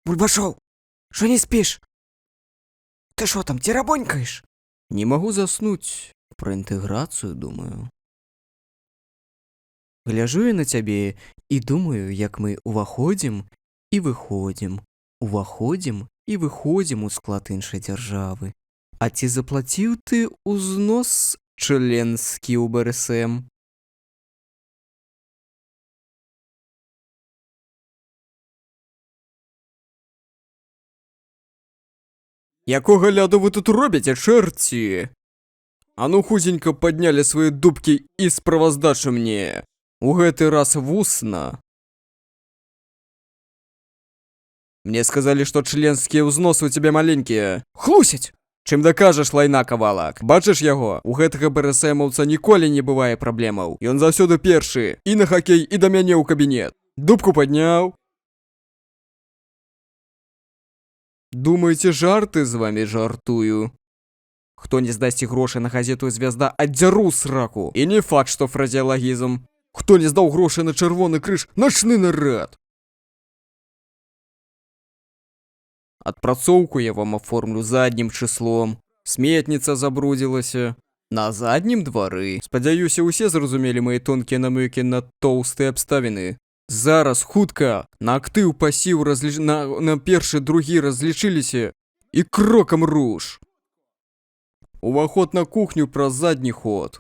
Бульбашоў, што не спіш? Ты што там, церабонькаеш? Не магу заснуць, пра інтэграцыю думаю. Гляжу я на цябе і думаю, як мы ўваходзім і выходзім, уваходзім і выходзім у склад іншай дзяржавы. А ці заплаціў ты ўзнос членскі ў БРСМ? Якога ляду вы тут робіце, чэрці? А ну хутенька паднялі свае дупкі і справаздачу мне. У гэты раз вусна. Мне сказалі, што членскія ўзносы ў цябе маленькія. Хлусяць! Чым дакажаш, лайна кавалак? Бачыш яго? У гэтага БРСМаўца ніколі не бывае праблемаў. Ён заўсёды першы. І на хакей, і да мяне ў кабінет. Дупку падняў. Думаеце, жарты з вамі жартую? Хто не здасць грошы на газету «Звязда», аддзяру сраку. І не факт, што фразеалагізм. Хто не здаў грошы на Чырвоны Крыж, начны нарад. Адпрацоўку я вам аформлю заднім числом. Сметніца забрудзілася. На заднім двары. Спадзяюся, усе зразумелі мае тонкія намёкі на тоўстыя абставіны. Зараз хутка на актыў, пасіў на першы, другі разлічыліся і крокам руш. Уваход на кухню праз задні ход.